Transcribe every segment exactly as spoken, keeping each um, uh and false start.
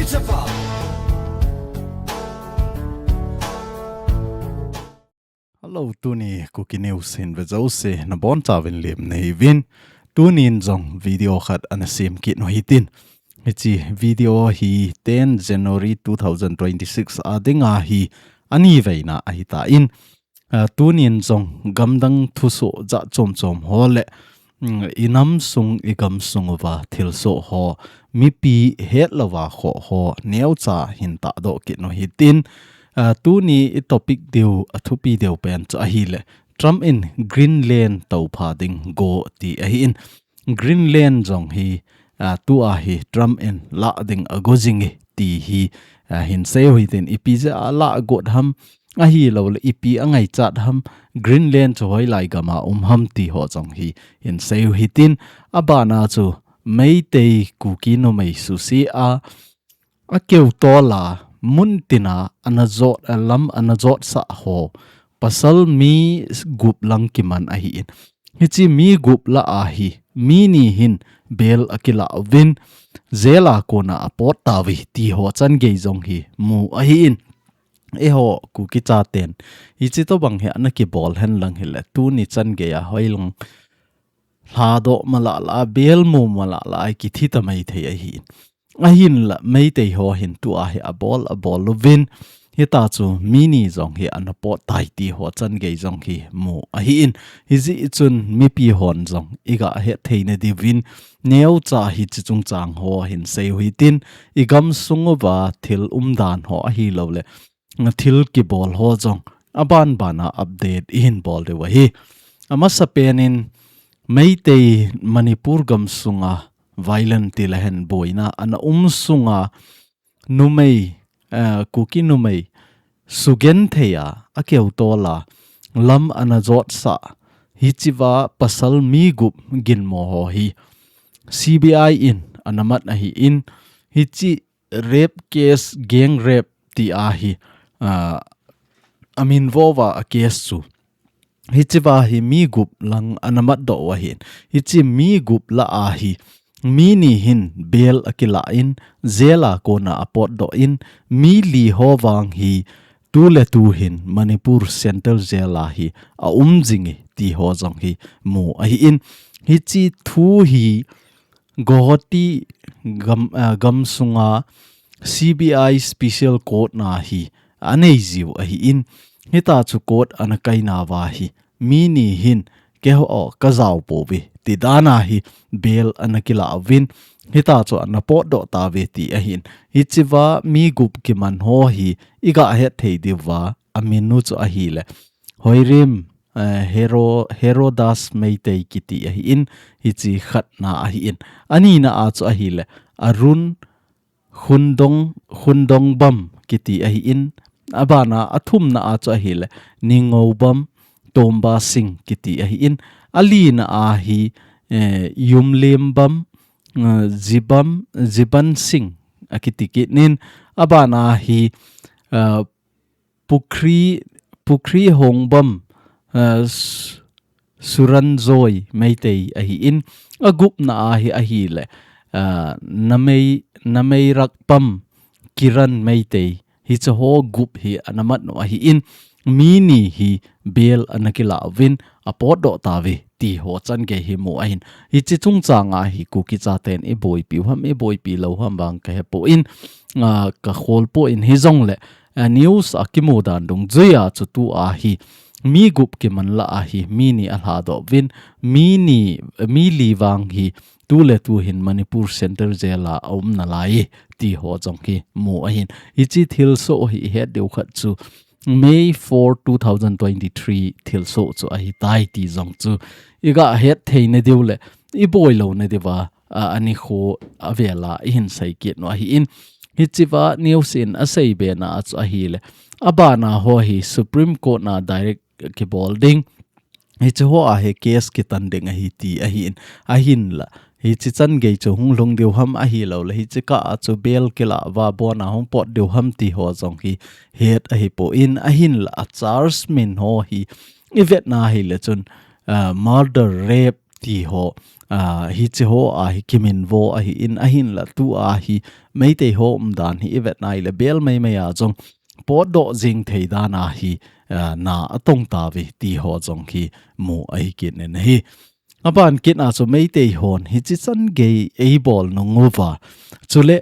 Hello, tuni Kuki News hin ve jouse nabonchauvin lemna hiuvin. Tunin jong video khat ana sem kit u hitin. Hiche video hi ten January two thousand twenty-six a dinga hi aniveina ahitan. Ah, tunin jong gamdang thusoh jat chom chom ho le, mm, inam sung igam sung uva thilsoh ho, mipi hetlouva khoh ho neocha hin tahdoh kit u hitin. Ah, tuni itopic diu, athupi diu pen chu ahile, Trump in Greenland toupha ding go ti ahin. Greenland jong hi, ah, tua hi Trump in lah ding ago jinge ti hi, ah, hin seiu hitin, ipi jeh a lah got ham, ahilouleh ipi angaichat ham, Greenland chu hoilai gam a um ham ti ho jong hi hin seiu hitin, abana chu Meitei Kuki numei susia akeutola mun tina ana jot, lam ana jotsah ho pasal mi gup lang kiman ahin. Hiche mi gup lah a hi mi ni hin bail akilah uvin, jail a kona apot tauve ti ho changei jong hi mu ahin. Eiho Kuki chaten hiche tobang hi ana kibol henlang hile, tuni changei a hoilang lhadoh malala, bail mu malala, kithi ta maithei ahin. Ahinla Meitei ho hin tua hi abol, abol uvin, hita chu mi ni jong hi ana pot tai ti ho changei jong hi mu ahin. Hijeh chun mipi hon jong iga hetthei nadiuvin, neocha hiche chungchang ho hin seiu hitin, igam sung uva thil umdan ho ahilouleh thil kibol ho jong abanbana update ihin bol diu ahi. Amasapen in Meitei Manipur gam sunga violent ti lehen boina ana um sunga numei, eh, Kuki numei sugenthei a akeutola lam ana jotsah hichea pasal mi gup ginmo ho hi C B I in ana mat ahin, hiche rape case, gang rape ti ahi, ah, amin vouva a case chu. Hichea hi mi gup lang ana matdoh u ahin. Hiche mi gup lah a hi mi ni hin bail akilah in, jail a kona apotdoh in, mi li ho vang hi tuletu hin Manipur Central Jail a hi aum jinge ti ho jong hi mu ahin. Hiche thu hi Guwahati gam, ah, gam sunga C B I Special Court na hi anei jiu ahin, hita chu court ana kainauva hi mi ni hin keiho kajao pouve ti dan a hi bail ana kilah uvin, hita chu ana potdoh tauve ti ahin. Hichea mi gup kiman ho hi iga hetthei diuva amin u chu ahile, Hoirim, eh, Hero, Herodas Meitei kiti ahin, hiche khatna ahin. Anina a chu ahile, Arun Khundong, Khundongbam kiti ahin, abana athumna a chu ahile, Ningoubam Tomba Singh kiti ahin, alina a hi, eh, Yumlimbam, eh, Jibam, Jiban Singh akiti kit in, abana hi, eh, Pukhri, Pukhri Hongbam, ah, Su-, Suranjoy Meitei ahin, agupna a hi ahile, ah, Namei, Nameirakpam Kiran Meitei, hiche ho gup hi ana mat u ahin, mi ni hi bail ana kilah uvin, apotdoh tauve ti ho changei hi mu ahin. Hiche chungchang a hi Kuki chaten iboipi u ham, iboipi lou ham vang kahepoi, ah, kakholpoi, hijongle, ah, news a kimu dan dungjuia chu tua hi mi gup kiman lah a hi mi ni alhadoh uvin, mi ni, mi li vang hi tuletu hin Manipur Central Jail a aum nalai ti ho jong hi mu ahin. Hiche thilsoh hi ihet diu khat chu May four, two thousand twenty-three thilsoh chu ahitai ti jong chu iga hetthei nadiu le iboi lou nadiuva, a, anikho avela ihin sei kit u ahin. Hichea news in asei bena a chu ahile, abana ho hi Supreme Court na direct kibol ding, hiche ho a hi case kitan ding ahi ti ahin. Ahinla hiche changei chu hung lhung diu ham ahilouleh hiche kah a chu bail kilah uva abona hung pot diu ham ti ho jong hi het ahipoi, ahinla a charge min ho hi ivetna hile chun, ah, murder, rape ti ho, a, hichi ho a hi kiminvo ahi in, ahinla tua hi Meitei ho umdan hi i vet nai le bel mai mai a jong potdoh jing thei dan a hi, a, na a tong tave ti ho jong hi mu ahi kit in ahi. Aban kit a chu Meitei hon hichi chan gei ei bol nung uva. Chule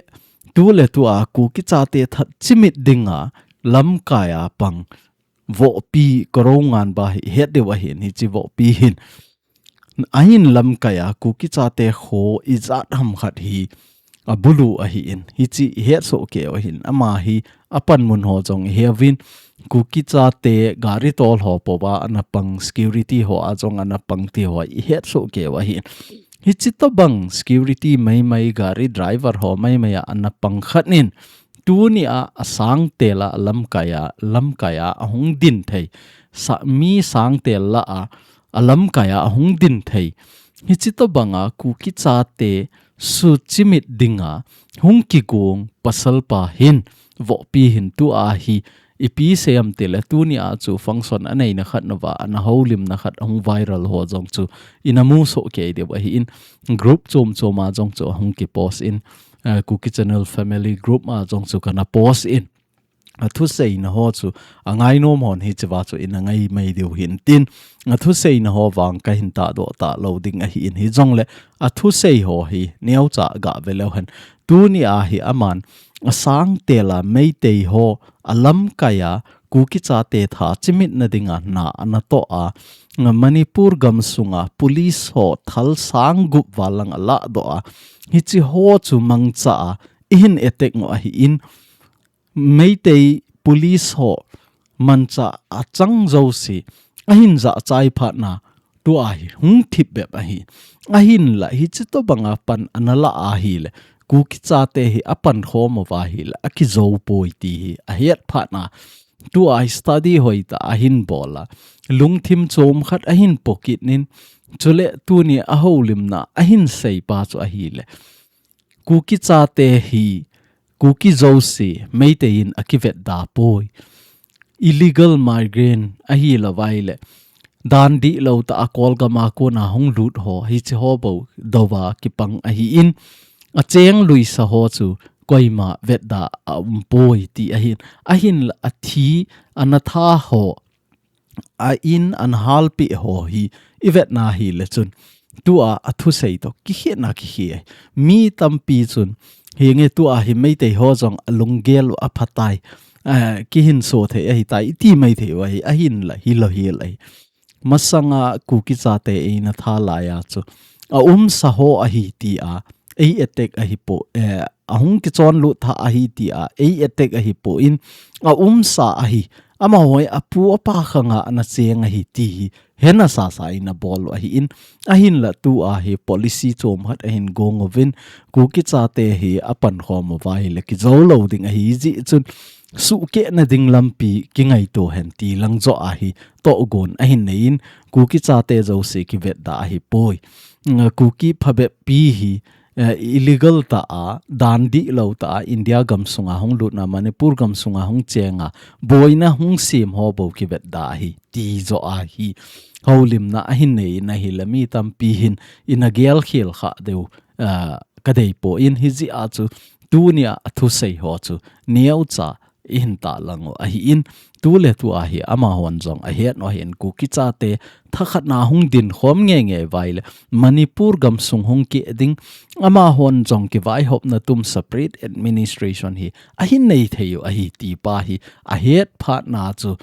tu le tua Kuki chate that chimit dinga lamkai a pang vohpi koro ngan ba hi het deu ahin hichi vohpi hin. Ahin lamkai a Kuki chate ho ijat ham khat hi abulu ahi in. Hichi i het soh keu ahin. Ama hi apan mun ho jong i he uvin. Kuki chate gari tol ho po ba ana pang security ho a jong ana pang ti ho i het soh keu ahin. Hichi to bang security mai mai gari driver ho mai mai a ana pang khat in. Tuni a, a sang tel a, a lamkai a, lamkai a, a hung din thei. Sa, mi sang tel la a, a lamkai a, a hung din thei. Hichi to banga Kuki chate su chimit dinga, hung kigung pasal pa hin, vohpi hin tu a hi, ipi seiyam tile tuni a chu function a neina khat nova, ana holimna khat a hung viral ho jong chu, ina mu soh kei deu ahi in, group chom chom a jong chu a hung kipost in, eh, Kuki Channel Family Group a jong chu kana post in. A thuseina ho chu a ngainom hon hichi va chu ina ngai mai deu hin tin. A thuseina ho vang ka hin tahdoh talou ding ahi in hijongle a thusei ho hi neocha ga ve leu hen. Tuni a hi aman a sang tel a Meitei ho a lamkai a Kuki chate that chimitna dinga na ana toh a. Nga Manipur gam sunga police ho thal sang gup val lang a lahdoh a. Hichi ho chu mangcha a i hin attack ngo ahi in. Meitei police ho mancha a chang jouse a hin jahchai phat na tu a hi hung thip bep ahi. Ahinla hichi to banga pan ana la ahi le Kuki chate hi a pan khom uva ahi le a kijo poi ti hi a het phat na tu a hi study hoi ta a hin bol a lungthim chom khat a hin pokit nin chule tuni a holimna a hin sei pa chu ahi le Kuki chate hi Kuki jouse Meitei in a kivet da poi. Illegal migrant ahi lo vai le. Dan dih lo ta a Kolgam a kona hung lut ho, hichi ho bou dou va kipang ahi in. A cheng luisa ho chu koima vet da a um poi ti ahin. Ahin la a thi ana tha ho a in an halpi ho hi i vet na hi le chun. Tu a a thusei to kikhena kikhe. Mi tampi chun hi nge tu a hi Meitei ho jong a lunggel a phatai. Eh, kihin so thei ahi tai, i ti mai thei u ahi, ahin la, hi lo hi la hi. Masanga Kuki chate eina tha lai a chu. A umsa ho ahi ti a, ei attack ahi po, eh, a hung kichon lut tha ahi ti a, ei attack ahi po in, a umsa ahi, ama hoi a pu a pa khanga ana cheng ahi ti hi, hena sa sa in a bol u ahi in, ahin la tu a hi policy chom khat ahin gong uvin, Kuki chate hi a pan khom uva hi le kijo lo ding ahi ji chun, suhkehna ding lampi kingaito hen ti lang jo a hi, tohgon ahin nei in, Kuki chate jouse kivet da ahi poi. Nga Kuki phabep pi hi, eh, illegal ta a, dan dih lo ta a, India gam sunga hung lut na, Manipur gam sunga hung cheng a, boina hung sem ho bou kivet da ahi, ti jo a hi. Holimna ahin nei in ahi le mi tampi hin, ina gel khel kha deu, eh, ka dei po in hi ji a chu, tuni a a thusei ho chu, neocha, i hin ta lang u ahi in, tu le tu a hi ama hon jong a het u ahi in Kuki chate thakhat na hung din khom nge nge vai le Manipur gam sung hung ke ding ama hon jong kivai hop na tum separate administration hi ahin nei thei u ahi ti pa hi a het phat na chu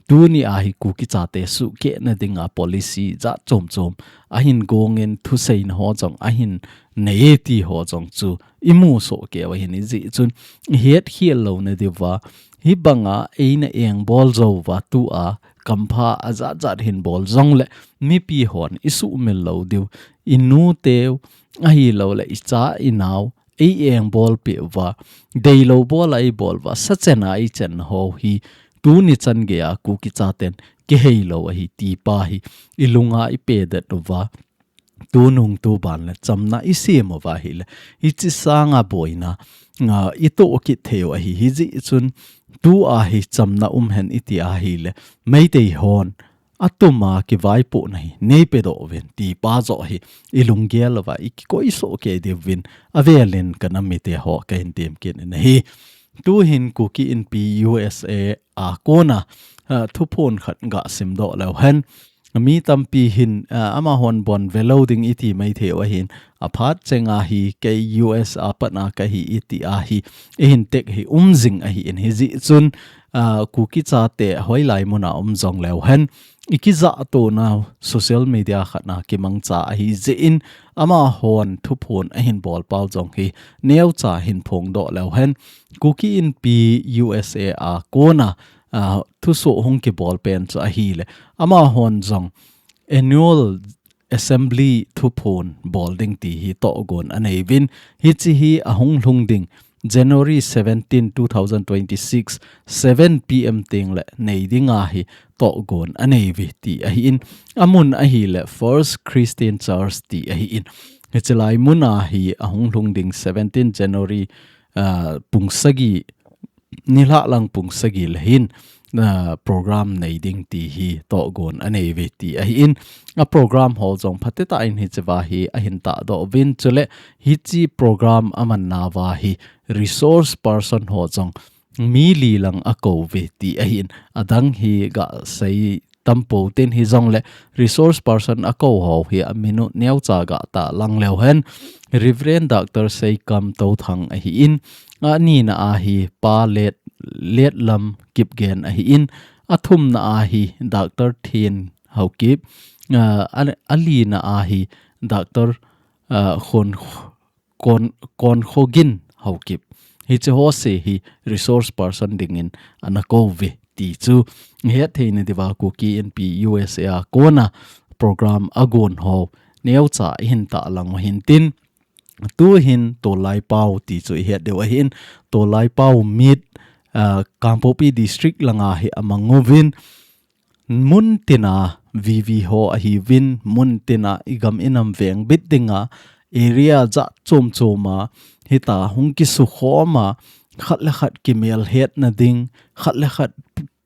tuni a hi Kuki chate suhkehna ding a policy jat chom chom ahin gong in thusei na ho jong ahin nei ti ho jong chu i mu soh keu ahin i ji chun i het khel lo na diu va. Hi banga eina eng bol jo va tu a kampha a jat jat hin bol jong le mipi hon i suhmil lo diu. I nu teu ahi lo le i cha i nau ei eng bol pe va. Dei lo bol a i bol va. Sa chen a i chen ho hi tuni chan gei a Kuki chaten kihei lo ahi ti pa hi i lunga i pe det u va. Tunung tu ban le chamna i sem u va hi le. Hichi sanga boina, nga i to kit thei u ahi hi ji chun tu a hi chamna um hen i ti ahi le. Meitei hon atuma kivaipohna hi neipedoh uvin ti pa joh hi ilunggel uva ikikoi soh kei diuvin avelin kanam mite ho kahin temkit in ahi. Tuhin Kuki Inpi U S A a kona, ah, thuphon khat gasimdoh leuhen. Mi tampi hin, ah, amahon bon velou ding iti maithei u ahin, aphat chenga hi kei U S a patna kahi iti ahi, eihin tek hi umjing ahin hijeh chun, ah, Kuki chate hoilai muna um jong leuhen. Ikijah tonau social media khatna kimangcha ahi jeh in amahon thuphon ahin bolpau jong hi neocha hin phongdoh leuhen. Kuki Inpi U S A a kona, ah, thusoh hung kibol pen chu ahile. Amahon jong annual assembly thuphon bol ding ti hi tohgon aneivin. Hiche hi ahung lhung ding January seventeen, two thousand twenty-six, seven P M teng le nei dinga hi tohgon aneiuve ti ahin. Amun ahile First Christian Church ti ahin. Hichelai muna hi ahung lhung ding seventeen January, ah, pung sagi nilhah lang pung sagi le hin, ah, program nei ding ti hi tohgon aneiuve ti ahin. A program ho jong phatecha in hicheva hi ahin tahdoh uvin chule hiche program amanna uva hi resource person ho jong mi li lang akou uve ti ahin. Adang hi gasei tampo ten hijongle resource person akou ho hi amin u neocha gatahlang leuhen. Reverend Doctor Seikam Touthang ahin. Anina a hi Pa Let, Letlam Kipgen ahin. Athumna a hi Doctor Thin Haokip. Ah, a, alina a hi Doctor, ah, Khon Kon, Konkhogin Haokip. Hiche ho se hi resource person dingin ana kou uve ti chu. Hetthei nadiuva Kuki Inpi U S A a kona program agon ho neocha ihin tahlang u hintin. Tuhin Tolai Pau ti chu ihet diu ahin. Tolai Pau Meet, ah, Kangpokpi District langa hi amang uvin. Mun tina V V ho ahiuvin, mun tina igam inam vengbit dinga area jat chom choma hita hung kisukhoma khat le khat kimelhetna ding, khat le khat,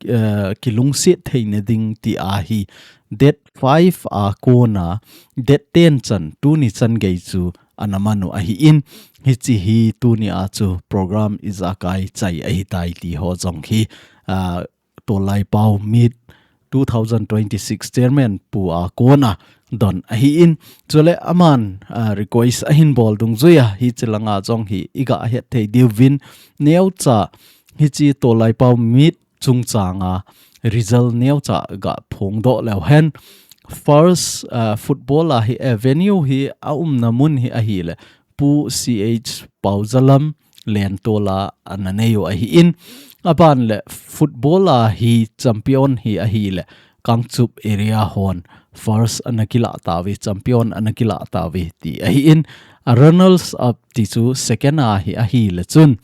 eh, kilungset theina ding ti ahi. Date five a kona date ten chan tuni chan gei chu ana man u ahin, hiche hi tuni a chu program ijakai chai ahitai ti ho jong hi, ah, Tolai Pau Meet two thousand twenty-six Chairman Pu a kona don ahin. Chule aman, ah, request ahin bol dungjuiya hiche langa jong hi iga hetthei diuvin neocha hiche Tolai Pau Meet chungchanga result neocha gaphongdoh leuhen. First, ah, football a hi, eh, venue hi aumna mun hi ahile Pu C H Paojalam Lentola ana nei u ahin. Aban le football a hi champion hi ahile Kangchup area hon first ana kilah tauve, champion ana kilah tauve ti ahin. A runners up ti chu second a hi ahile chun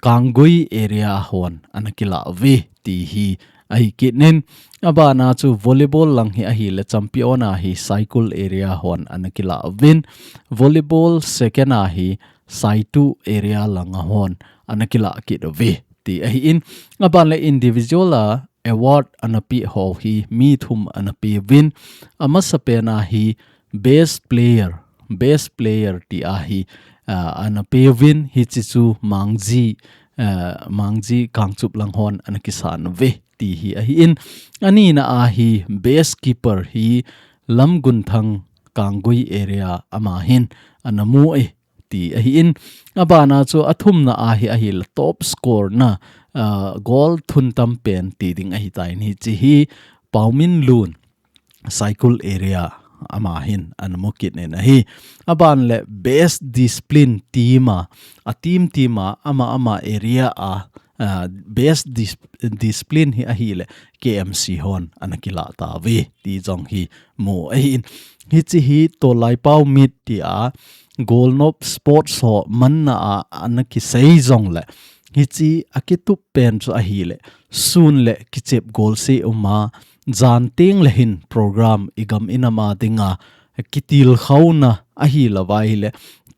Kanggui area hon ana kilah uve ti hi ahi kit in. Abana chu volleyball lang hi ahile champion a hi Saikul area hon ana kilah uvin. Volleyball second a hi Saitu area langa hon ana kilah kit uve ti ahin. Aban le individual a award ana pe ho hi mi thum ana peuvin. Amasapen a hi best player, best player ti a hi, ah, ana peuvin, hiche chu Mangji, ah, Mangji Kangchup lang hon ana kisan uve ti hi ahin. Anina a hi best keeper hi Lamgunthang Kanggui area ama hin ana mu e ti ahin. Abana chu athumna a hi ahile top score na, ah, goal thun tam pen ti ding ahitai, hiche hi Pauminlun Saikul area ama hin ana mu kit in ahi. Aban le best discipline team a, a team team a ama ama area a, ah, best dis-, discipline hi ahile K M C hon ana kilah tauve ti jong hi mu ahin. Hiche hi Tolai Pau Meet ti a Golnop Sports ho manna a ana kisei jongle hiche a kitup pen chu ahile sun le kichep golse uma, jan teng le hin program igam inam a dinga kitilkhouna ahilou ahile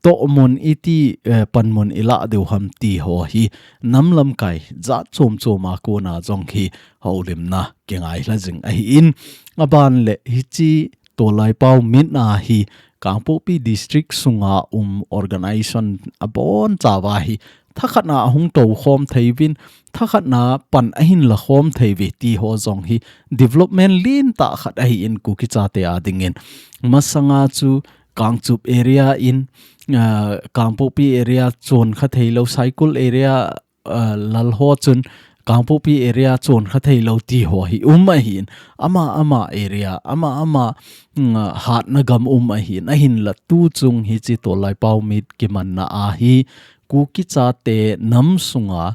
tohmun iti, eh, panmun ilah diu ham ti ho hi nam lamkai jat chom chom a kona jong hi houlimna kingai hla jing ahi in, aban le hiche Tolai Pau Meet a hi Kangpokpi District sunga um organization abon chauva hi thakhat na ahung tou khom thei uvin, thakhat na pan ahin la khom thei uve ti ho jong hi development lentah khat ahi in Kuki chate a dingin. Masanga chu Kangchup area in, ah, Kangpokpi area chon kha thei lou, Saikul area, ah, lal ho chun Kangpokpi area chon kha thei lou ti ho hi um ahi in. Ama, ama area, ama, ama, mm, hatna gam um ahi in. Ahin la tu chung hiche Tolai Pau Meet kimanna a hi Kuki chate nam sunga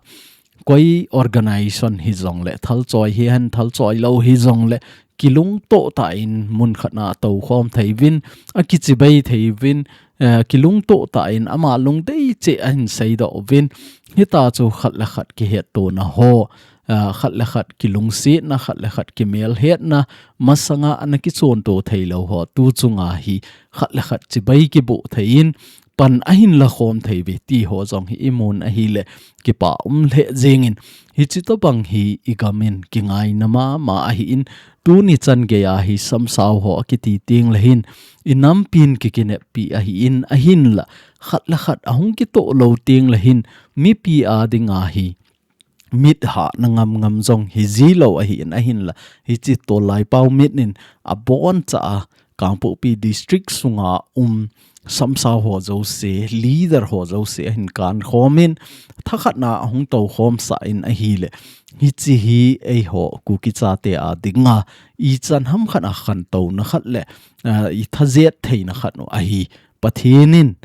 koi organization hi jong le, thalchoi hi hen, thalchoi lou hi jong le, kilungtoh tah in mun khat na tou khom thei uvin, akichibai thei uvin, eh, kilungtoh tah in ama lungdei cheh ahin seidoh uvin, hita chu khat le khat kihettona ho, eh, khat le khat kilungsetna, khat le khat kimelhetna, masanga ana kichonto thei lou ho, tu chunga hi khat le khat chibai kiboh thei in, pan ahin la khom thei uve ti ho jong hi imun ahi le kipa um lheh jeng in, hiche tobang hi igam in kingaina mama ahi in, tuni chan gei a hi samsau ho akiti teng le hin, inampi in kikineppi ahi in, ahin la khat le khat ahung kitoh lou teng le hin, mipi a dinga hi mit hatna ngam ngam jong hi ji lou ahi in, ahin la hiche Tolai Pau Meet in abon cha a Kangpokpi District sunga um samsau ho jouse, leader ho jouse ahin kan khom in, thakhat na ahung tou khom sah in ahi le, hiche hi eiho Kuki chate a dinga ichan ham khat a khantouna khat le, ah, ithajet theina khat u ahi. Pathen in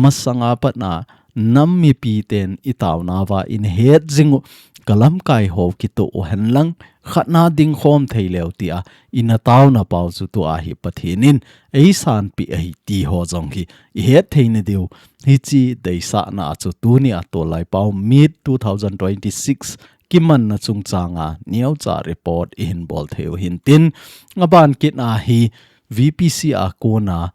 masanga pat na nam mipi ten itaona uva ina het jing u, ka lamkai ho kitoh u hen lang, khat na ding khom thei leu tia ina taona pau chu tua hi Pathen in eisanpi ahi ti ho jong hi ihet theina diu. Hiche deisahna chu tuni a Tolai Pau Meet two thousand twenty-six kimanna chungchang a neocha report ihin bol thei u hin tin, aban kit a hi V P C a kona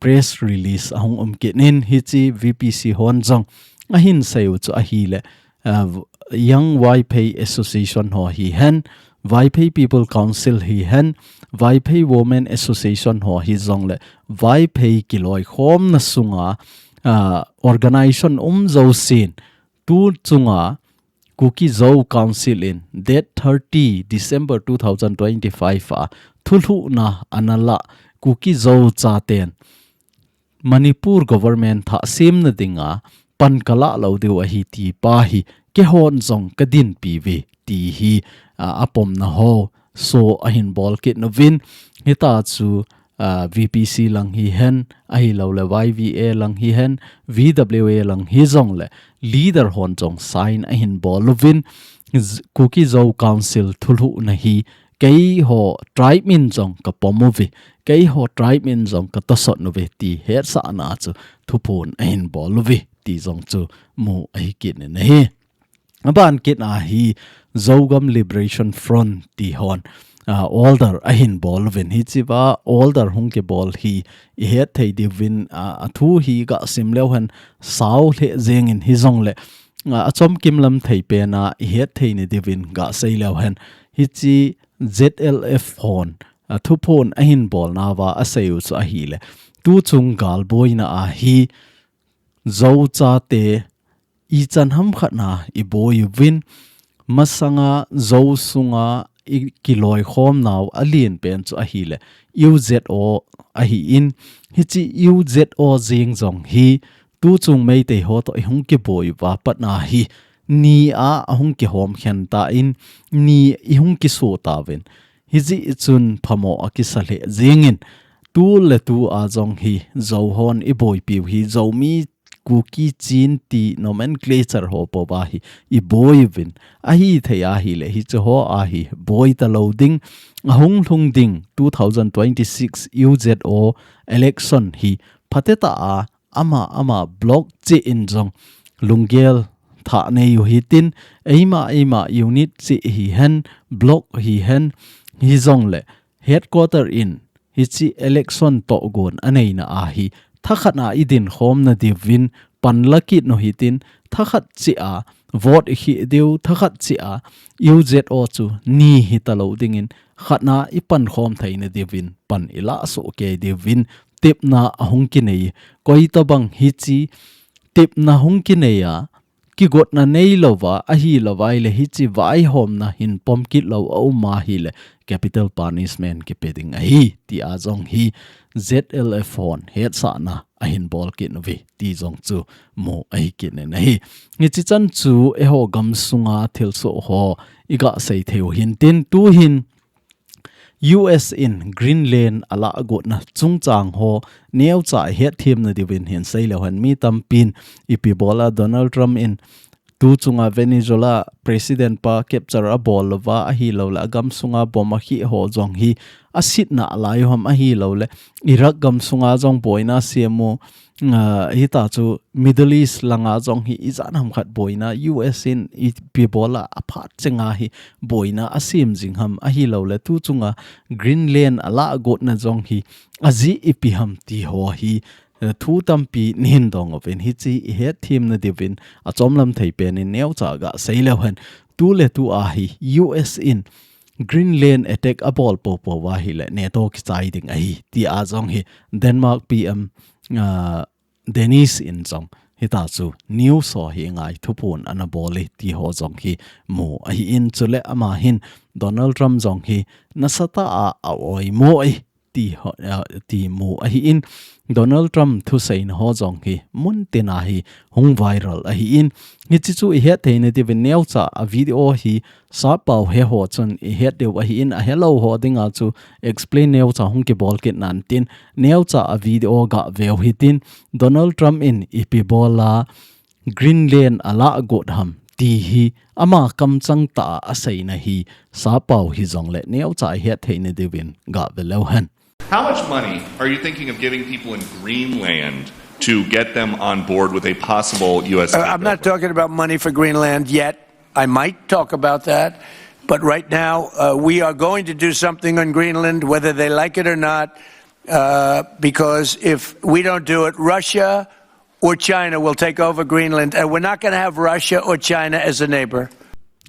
press release ahung um kit in, hiche V P C hon jong ahin sei u chu ahi le, uh, Young Vaiphei Association ho hi hen, Vaiphei People Council hi hen, Vaiphei Women Association ho hi jong le, Vaiphei kiloikhomna sunga, uh, organization um jousen, tu chunga Kuki Zo Council in date thirty December two thousand twenty-five a thulhuhna ana la, Kuki Zo chaten Manipur government thah semna dinga pan ka la lou diu ahi ti pa hi keihon jong ka dinpi uve ti hi, a, apomna ho so ahin bol kit nauvin, hita chu, a, V P C lang hi hen, ahilou le Y V A lang hi hen, V W A lang hi jong le, leader hon jong sign ahin bol uvin, Z-, Kuki Zo Council thulhuhna hi keiho tribe min jong ka pom uve, keiho tribe min jong ka tosot uve ti hetsahna chu thuphon ahin bol uve ti jong chu mu ahi kit in ahi. Aban kit a hi Zogam Liberation Front ti hon, ah, order ahin bol uvin, hichea order hung kibol hi ihet thei diuvin, ah, athu hi gah sim leu hen sao lheh jeng in, hijongle, ah, achomkim lam thei pen a ihet thei na diuvin gah sei leu hen, hiche Z L F hon, ah, thuphon ahin bolnauva asei u chu ahile, tuchung galboina a hi Zo chate ichan ham khat na iboi uvin, masanga Zo sunga i kiloikhomnau alen pen chu ahile U Z O ahin, hiche U Z O jeng jong hi tuchung Meitei ho toh ihung kiboi uva pat na hi ni a ahung kihom khen tan, ni ihung kiso tauvin, hijeh chun phamo akisa lheh jeng in, tuletu a jong hi Zo hon iboipiu hi Zomi Kuki Chin ti nomenclature ho pouva hi iboi uvin, ahithei ahile hiche ho a hi boi talou ding, ahung lhung ding two thousand twenty-six U Z O election hi phatetah a ama ama block cheh in jong lunggel thah nei u hitin, eima eima unit cheh hihen, block hihen, hijongle headquarter in hiche election tohgon aneina a hi thakhat a i din khom na diuvin pan la kit u hitin, thakhat chia vote i khih diu, thakhat chia U Z O chu ni hita lo dingin khat a i pan khom thei na diuvin pan i la soh kei diuvin tepna a hung kinei. Koi tabang hichi tepna hung kinei a, kigotna nei lova, ahi lova ile hichi vaihomna hin pom kit lo a um a hile capital punishment kipe ding ahi, ti a jong hi Z L F hon hetsahna a hin bol kit uve, ti jong chu mu ahi kit in ahi. Hichi chan chu eiho gam sunga thilsoh ho i ga sei thei u hintin, tu hin U S in Greenland a la gotna chungchang ho neocha i hetthem na diuvin hin sei leu hen, mi tampin ipi bol a Donald Trump in tu chunga Venezuela president pa capture a bol lova, ahi lo le a gam sunga bomb a khih ho jong hi a sitna a lai u ham, ahi lo le Iraq gam sunga jong boina sem u, ah, hita chu Middle East langa jong hi ijat ham khat boina U S in ipi bol a, a phat chenga hi boina a sem jing ham, ahi lo le tu chunga Greenland a la gotna jong hi a jeh ipi ham ti ho hi, eh, thu tampi nei hin dong uvin, hichi i hetthem na diuvin a chomlam thei pen in neocha ga sei leu hen. Tu le tu a hi U S in Greenland attack a bol popo uva hile NATO kichai ding ahi, ti a jong hi Denmark P M, ah, Dennis in jong hita chu news ho hi ngai thupun ana bol e ti ho jong hi mu ahi in, chule ama hin Donald Trump jong hi nasatah a a oimo e ti ho, ah, ti mu ahi in, Donald Trump thuseina ho jong hi mun tin a hi hung viral ahi in, hichi chu i hetthei na diuvin neocha a video hi sappao he ho chun i het diu ahi in, a helou ho dinga chu explain neocha hung kibol kit nan tin, neocha a video ga veu hitin, Donald Trump in ipi bol a Greenland a la got ham ti hi ama kamchang tah a a seina hi sappao hi jong le neocha i hetthei na diuvin ga ve leu hen. How much money are you thinking of giving people in Greenland to get them on board with a possible U S Uh, I'm not talking about money for Greenland yet. I might talk about that. But right now, uh, we are going to do something on Greenland, whether they like it or not, uh, because if we don't do it, Russia or China will take over Greenland, and we're not gonna have Russia or China as a neighbor.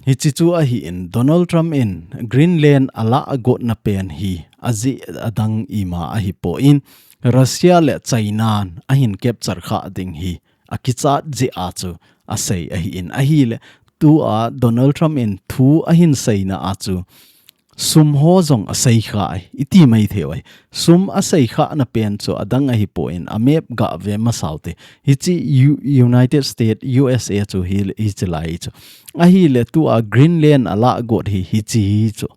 Hichi chu ahi in, Donald Trump in Greenland a la a gotna pen hi a jeh a dang ima ahi poi, Russia le China in a hin capture kha ding hi a kichat jeh a chu a sei ahi in, ahile tua Donald Trump in thu a hin seina a chu sum ho jong a sei kha ai, i ti mai thei u ai. Sum a sei khana pen chu a dang ahi poi, a map ga ve masa u te. Hichi U-, United States, U S A chu hi, hichi lai chu. Ahile tua Greenland a la got hi, hichi hi chu.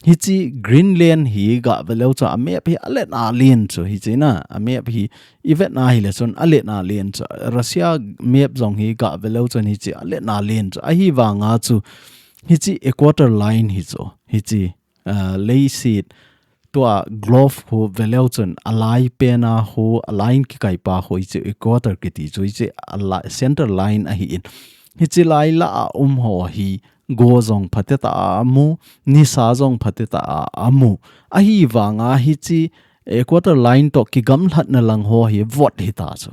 Hichi Greenland hi ga ve leu chu a map hi a let a len chu. Hichi na, a map hi i vet na hile chun a let a len chu. Russia map jong hi ga ve leu chun hichi a let a len chu. Ahivanga chu hichi equator line hi chu. Hichi ah, leiset tua globe khu ve leu chun a lai pen a khu, a line kikai pa khu hichi equator kiti chu hichi a la-, center line ahi in. Hichi lai la a um ho hi go jong phatecha a mu, nisa jong phatecha a, a mu. Ahivanga hichi equator line to kigamlhatna lang ho hi vot hita chu.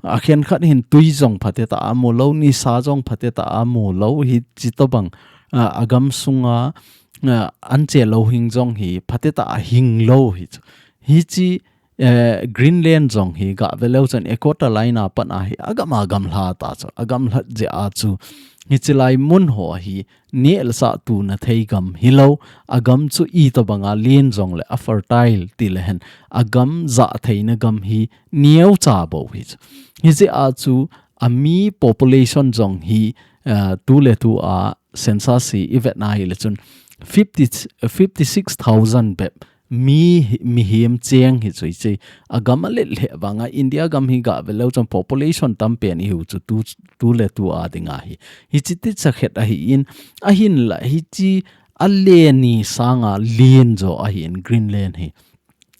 A khenkhat hin tui jong phatecha a mu lou, nisa jong phatecha a mu lou, hichi tobang, a, a gam sunga, a, an che lou hing jong hi phatecha a hing lou hi chu. Hichi, eh, Greenland jong hi ga ve leu chun equator line a pat a hi a gam a gamlha ta chu, a gamlhat jeh a chu. Hichi lai mun ho hi neh le sah tuna thei gam hi lou, a gam chu i tobang a len jong le a fertile ti le hen, a gam jah theina gam hi neocha bou hi chu. Hijeh a chu a mi population jong hi, ah, tu le tu a census hi i vet na hile chun fifty, fifty six thousand bep mi, mihem cheng hi chu hichi. A gam a let lheh vanga India gam hi ga ve leu chun population tam pen i hiu chu tu, tu le tu a dinga hi. Hichi ti cha khet ahi in, ahinla hichi a le ni sanga len jo ahi in Greenland hi.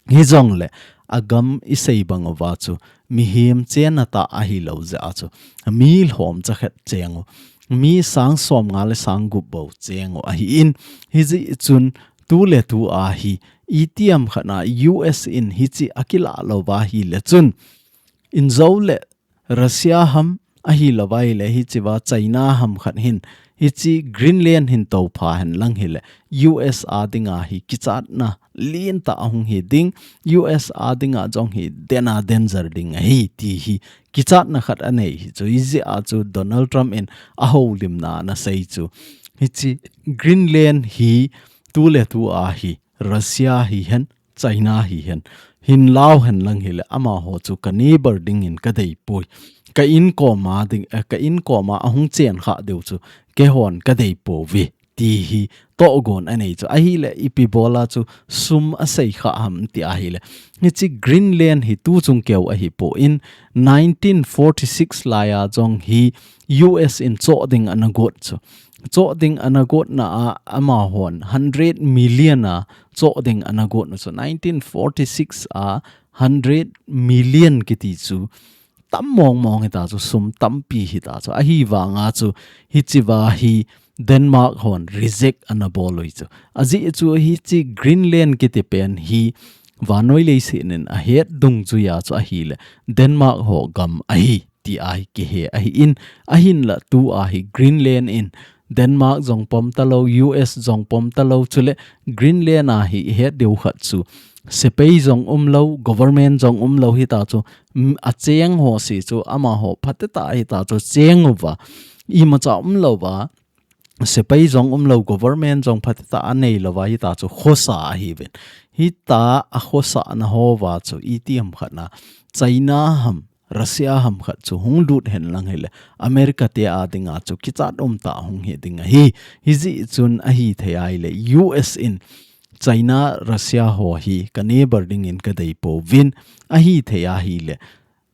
Hi jong le a gam i sei bang uva chu mihem chenna tah ahi lou jeh a chu mi lhom cha khet cheng u, mi sang som nga le sang gup bou cheng u ahi in, hijeh chun tu le tu a hi itiham khat na U S in hichi a kilah lou va hile chun Injou le Russia ham ahilouva ahile hichea China ham khat hin hiche Greenland hin toupha henlang hile U S a dinga hi kichatna lentah ahung hi ding, U S a dinga jong hi dena danger ding ahi ti hi kichatna khat anei hi chu, hijeh a chu Donald Trump in ahoulimna ana sei chu. Hiche Greenland hi tuletu a hi Russia hihen, China hihen, hin lau henlang hile amaho chu ka neighbor dingin ka deipoi. Ka in koma ding, eh, ka in koma ahung chen kha diu chu keihon ka deipouve ti hi tohgon anei chu. Ahile ipi bola chu sum asei kha ham ti ahile, hiche Greenland hi tuchung keu ahipoi, nineteen forty-six laiya jong hi U S in choh ding ana got chu. Choh ding ana gotna a amahon hundred million a choh ding ana gotna chu, nineteen forty-six a hundred million kiti chu tam mong mong hita chu, sum tampi hita chu. Ahivanga chu hichea hi Denmark hon reject ana bol ui chu. Ajeh chu hiche Greenland kiti pen hi vannoi leiset in ahet dungjuiya chu ahile Denmark ho gam ahi ti ahi kihe ahin, ahinla tua hi Greenland in Denmark jong pom talou, U S jong pom talou, chule Greenland a hi ihet diu khat chu sepai jong umlou, government jong umlou hita chu, mm, acheng ho si chu amaho phatecha hita chu cheng uva, imacha umlouva, sepai jong umlou, government jong phatecha anei louva hita chu khosa ahiuvin. Hita akhosana houva chu itiham khatna China ham, Russia ham khat chu hung lut henlang hile America te a dinga chu kichat umtah hung hi ding ahi. Hijeh chun ahithei ahile U S in China, Russia ho hi ka neighbor dingin ka deipouvin, ahithei ahile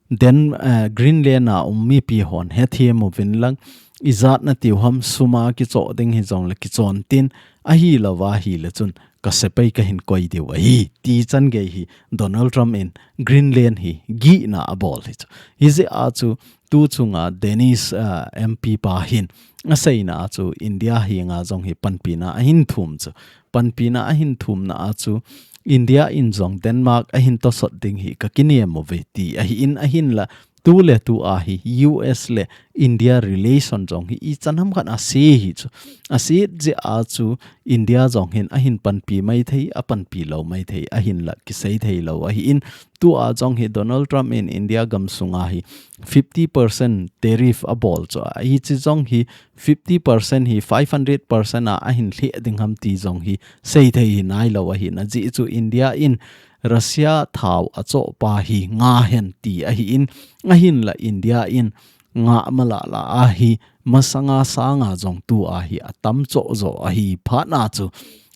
Den, eh, Greenland a um mipi hon hethem uvin lang, ijat natiu ham, suma kichoh ding hijongle kichon tin, ahilouva ahile chun ka sepai kahin koi diu ahi ti chan gei hi Donald Trump in Greenland hi gihna abol hi chu. Hijeh a chu tuchunga Dennis, eh, M P pa hin aseina a chu India henga jong hi panpina ahin thum chu. Panpina ahin thumna a chu India in jong Denmark ahin tosot ding hi ka kinem uve ti ahin, ahinla tuletu a hi U S le India relation jong hi ichan ham khat ase hi chu. Ase jeh a chu India jong hin ahin panpi maithei, apanpi lou maithei, ahinla kisei thei lou ahin, tua jong hi Donald Trump in India gamsunga hi fifty percent tariff abol chu, hiche jong hi fifty percent hi five hundred percent a ahin lheh ding ham ti jong hi seithei hi nailou ahin, ajeh chu India in Russia thao achoh pa hi nga hen ti ahin, ahinla India in nga mala la a hi masanga sanga jong tua hi atam choh jo ahi phatna chu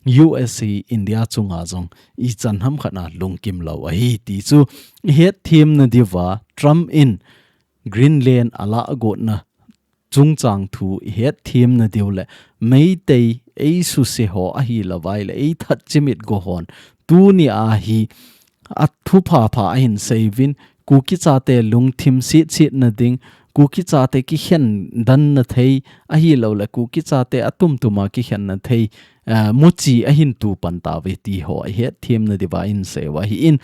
U S hi India chunga jong ichan ham khatna lungkim lou ahi ti chu ihet themna diuva Trump in Greenland alah gotna chungchang thu ihet themna diu le Meitei eisuse ho ahilouva ahile eithat chimit go hon tuni a hi athupha pha ahin seiyuvin, Kuki chate lungthim sitsetna ding, Kuki chate kikhen danna thei ahilouleh Kuki chate atumtuma kikhenna thei, eh, muchi ahin tupan tauve ti ho ihet themna diuva ihin seiyu ahin.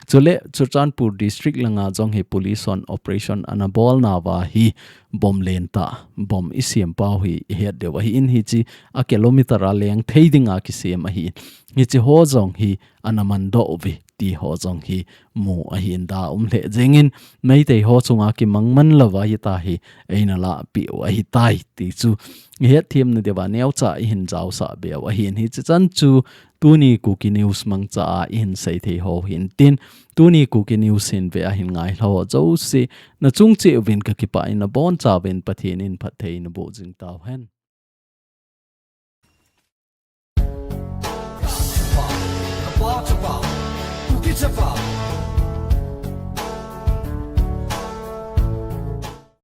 Chule Churachandpur district langa jong hi police hon operation ana bolnauva hi bomb lentah, bomb isem pau hi ihet diu ahin, hiche a kilometer a leng thei dinga kisem ahin. Hiche ho jong hi ana mandoh uve ti ho jong hi mu ahin, da um lheh jengin Meitei ho chunga kimang man louva hitia hi eina lahpeh u ahitai ti chu ihet themna diuva neocha ihin jaosah beu ahin. Hiche chan chu tuni Kuki News mangcha a ihin seithei ho hintin, tuni Kuki News hin ve ahin ngailhah ho jouse, nachung cheh uvin kakipah in, nabonchauvin Pathen in phatthei naboh jing tauhen.